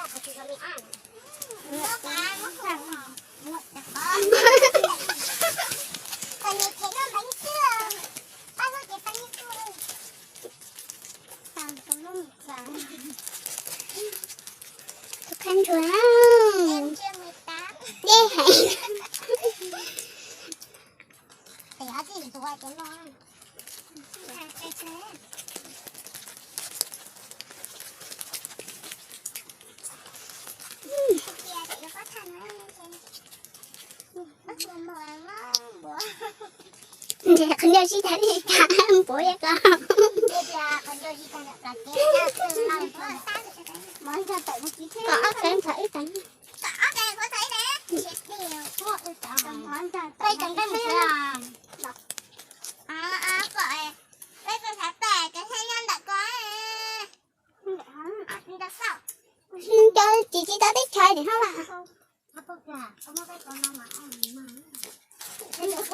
Tus khab ntsuag dej heev. Qhov ncauj sib tag li cas npuav li ko. Kom ob txhais ntxhov ib tag. Cov tsis tsis tau teb chaws tim no mas. Nws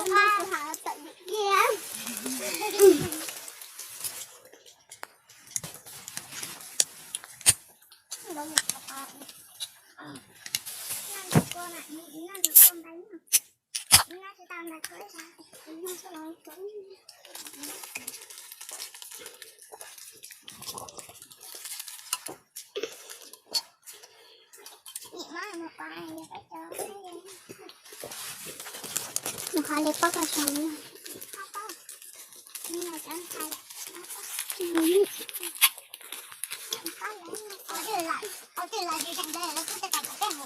qhov li pob koj saum no.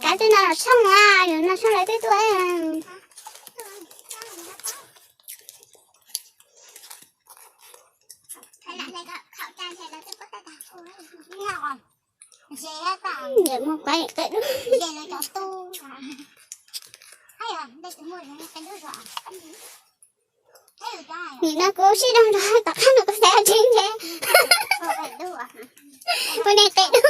Kav twb no los tshooj a, yus no tshooj lawv twb tuaj. Niam mus kuv qe dub. Nim no kuv sib raug nrog tom qab no kuv xav tseeb ntshe. Kuv niam qe dub.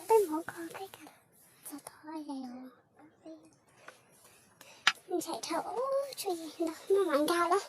Peb hmov kho peb txog tod, ntshai dhau, tshuav yig ntau, muaj mas nkag lawm.